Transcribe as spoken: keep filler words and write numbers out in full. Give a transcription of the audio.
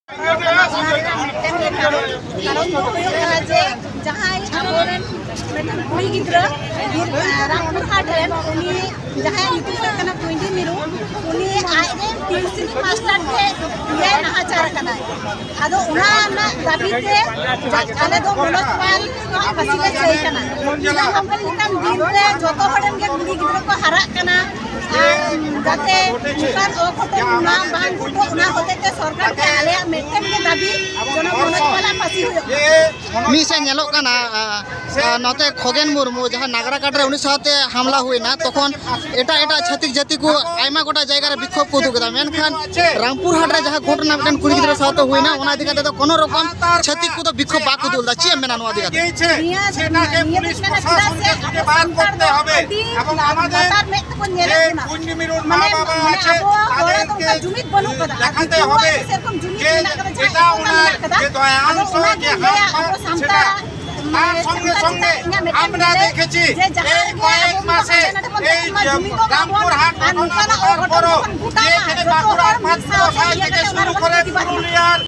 ᱠᱟᱨᱚᱱ ᱫᱚ ᱦᱩᱭᱩᱜ ᱠᱟᱱᱟ ᱡᱮ ᱡᱟᱦᱟᱸᱭ ᱟᱵᱚᱨᱮᱱ ᱢᱤᱫᱴᱮᱱ ᱠᱩᱲᱤ ᱜᱤᱫᱽᱨᱟᱹ ᱵᱤᱨ, ᱨᱟᱢᱯᱩᱨ ᱦᱟᱴ ᱨᱮᱱ, ᱩᱱᱤ ᱡᱟᱦᱟᱸᱭᱟᱜ ᱧᱩᱛᱩᱢ ᱦᱩᱭᱩᱜ ᱠᱟᱱᱟ ᱠᱩᱭᱰᱤ ᱢᱤᱨᱩ, ᱩᱱᱤ ᱟᱡᱨᱮᱱ ᱴᱤᱭᱩᱥᱤᱱᱤ ᱢᱟᱥᱴᱟᱨ ᱴᱷᱮᱱ ᱮᱭᱟᱭ ᱱᱟᱦᱟᱪᱟᱨ ᱟᱠᱟᱱᱟᱭ᱾ ᱟᱫᱚ ᱚᱱᱟ ᱨᱮᱱᱟᱜ ᱫᱟᱹᱵᱤ ᱛᱮ ᱟᱞᱮ ᱫᱚ ᱢᱚᱱᱳᱡᱽ ᱯᱟᱞ ᱱᱚᱣᱟ ᱯᱷᱟᱹᱥᱤ ᱞᱮ ᱪᱟᱹᱭ ᱠᱟᱱᱟ᱾ ᱤᱱᱟᱹ ᱦᱚᱸ ᱢᱮᱱ ᱞᱮᱠᱟᱱ ᱫᱤᱱ ᱨᱮ ᱡᱚᱛᱚ ᱦᱚᱲ ᱨᱮᱱ ᱜᱮ ᱠᱩᱲᱤ ᱜᱤᱫᱽᱨᱟᱹ ᱠᱚ ᱦᱟᱨᱟᱜ ᱠᱟᱱᱟ᱾ ᱟᱨ ᱡᱟᱛᱮ ᱱᱚᱝᱠᱟᱱ ᱚᱜᱷᱚᱴᱚᱱ ᱚᱱᱟ ᱵᱟᱝ ᱜᱷᱚᱴᱚᱜ, ᱚᱱᱟ ᱦᱚᱛᱮᱡ ᱛᱮ ᱥᱚᱨᱠᱟᱨ ᱴᱷᱮᱱ ᱟᱞᱮᱭᱟᱜ ᱢᱤᱫᱴᱮᱱ ᱜᱮ ᱫᱟᱹᱵᱤ, ᱡᱮᱱᱚ ᱢᱚᱱᱳᱡᱽ ᱯᱟᱞᱟᱜ ᱯᱷᱟᱹᱥᱤ ᱦᱩᱭᱩᱜ ᱢᱟ᱾ ᱢᱤᱫ ᱥᱮᱫ ᱧᱮᱞᱚᱜ ᱠᱟᱱᱟ, ᱟ, ᱟ, ᱱᱚᱛᱮ ᱠᱷᱚᱜᱮᱱ ᱢᱩᱨᱢᱩ ᱡᱟᱦᱟᱸ ᱱᱟᱜᱽᱨᱟ ᱠᱟᱴ ᱨᱮ ᱩᱱᱤ ᱥᱟᱶᱛᱮ ᱦᱟᱢᱞᱟ ᱦᱩᱭᱱᱟ, ᱛᱚᱠᱷᱚᱱ ᱮᱴᱟᱜ ᱮᱴᱟᱜ ᱪᱷᱟᱹᱛᱤᱠ ᱡᱟᱹᱛᱤ ᱠᱚ ᱟᱭᱢᱟ ᱜᱚᱴᱟ ᱡᱟᱭᱜᱟ ᱨᱮ ᱵᱤᱠᱠᱷᱳᱵ ᱠᱚ ᱩᱫᱩᱜ ᱠᱮᱫᱟ, ᱢᱮᱱᱠᱷᱟᱱ ᱨᱟᱢᱯᱩᱨ ᱦᱟᱴ ᱨᱮ ᱡᱟᱦᱟᱸ ᱜᱷᱚᱴᱚᱱᱟ ᱢᱤᱫᱴᱮᱱ ᱠᱩᱲᱤ ᱜᱤᱫᱽᱨᱟᱹ ᱥᱟᱶᱛᱮ ᱦᱩᱭᱱᱟ, ᱚᱱᱟ ᱤᱫᱤ ᱠᱟᱛᱮ ᱫᱚ ᱠᱳᱱᱳ ᱨᱚᱠᱚᱢ ᱪᱷᱟᱹᱛᱤᱠ ᱠᱚᱫᱚ ᱵᱤᱠᱠᱷᱳᱵ ᱵᱟᱠᱚ ᱩᱫᱩᱜ ᱞᱮᱫᱟ᱾ ᱪᱮᱫ ᱮᱢ ᱢᱮᱱᱟ ᱱᱚᱣᱟ ᱤᱫᱤ ᱠᱟᱛᱮ? ᱱᱤᱭᱟᱹ ᱱᱤᱭᱟᱹ ᱫᱚ ᱢᱮᱱᱟ ᱪᱮᱫᱟᱜ ᱥᱮ ᱟᱵᱚ ᱥᱟᱱᱛᱟᱲ ᱫᱚ ᱟᱹᱰᱤ ᱞᱟᱛᱟᱨ ᱢᱮᱫ ᱛᱮᱵᱚᱱ ᱧᱮᱞᱮᱫ ᱵᱚᱱᱟ᱾ ᱢᱟᱱᱮ, ᱢᱟᱱᱮ ᱟᱵᱚ ᱦᱚᱲ ᱫᱚ ᱚᱱᱠᱟ ᱡᱩᱢᱤᱫ ᱵᱟᱹᱱᱩᱜ ᱠᱟᱫᱟ᱾ ᱟᱨ ᱫᱤᱠᱩᱣᱟᱜ ᱫᱚ ᱥᱮᱨᱚᱠᱚᱢ ᱡᱩᱢᱤᱫ ᱢᱮᱱᱟᱜ ᱠᱟᱫᱟ, ᱡᱟᱦᱟᱸᱭ ᱮᱠᱫᱚᱢ ᱢᱮᱱᱟᱜ ᱠᱟᱫᱟ᱾ ᱟᱫᱚ ᱚᱱᱟᱜᱤᱧ ᱞᱟᱹᱭᱟ, ᱟᱵᱚ ᱥᱟᱱᱛᱟᱲ, ᱢᱟᱱᱮ, ᱥᱟᱱᱛᱟᱲ ᱪᱮᱛᱟᱱ ᱨᱮ ᱤᱧᱟᱹᱜ ᱢᱤᱫᱴᱮᱱ ᱞᱟᱹᱭ ᱡᱮ ᱡᱟᱦᱟᱸ ᱨᱮᱜᱮ ᱟᱵᱚ ᱵᱚᱱ ᱛᱟᱦᱮᱱᱟ, ᱱᱚᱰᱮ ᱵᱚᱱ ᱛᱟᱦᱮᱱ ᱢᱟ, ᱡᱩᱢᱤᱫᱚᱜ ᱢᱟᱵᱚᱱ᱾ ᱟᱨ ᱱᱚᱝᱠᱟᱱᱟᱜ ᱚᱜᱷᱚᱴᱚᱱ ᱡᱚᱠᱷᱚᱱ ᱜᱷᱚᱴᱟᱜᱼᱟ, ᱡᱚᱛᱚ ᱦᱚᱲ ᱢᱤᱫ ᱥᱟᱶᱛᱮ ᱤᱭᱟᱹ ᱠᱟᱛᱮ ᱚᱱᱟ ᱨᱮᱵᱚᱱ ᱯᱨᱚᱛᱤᱵᱟᱫ ᱢᱟ᱾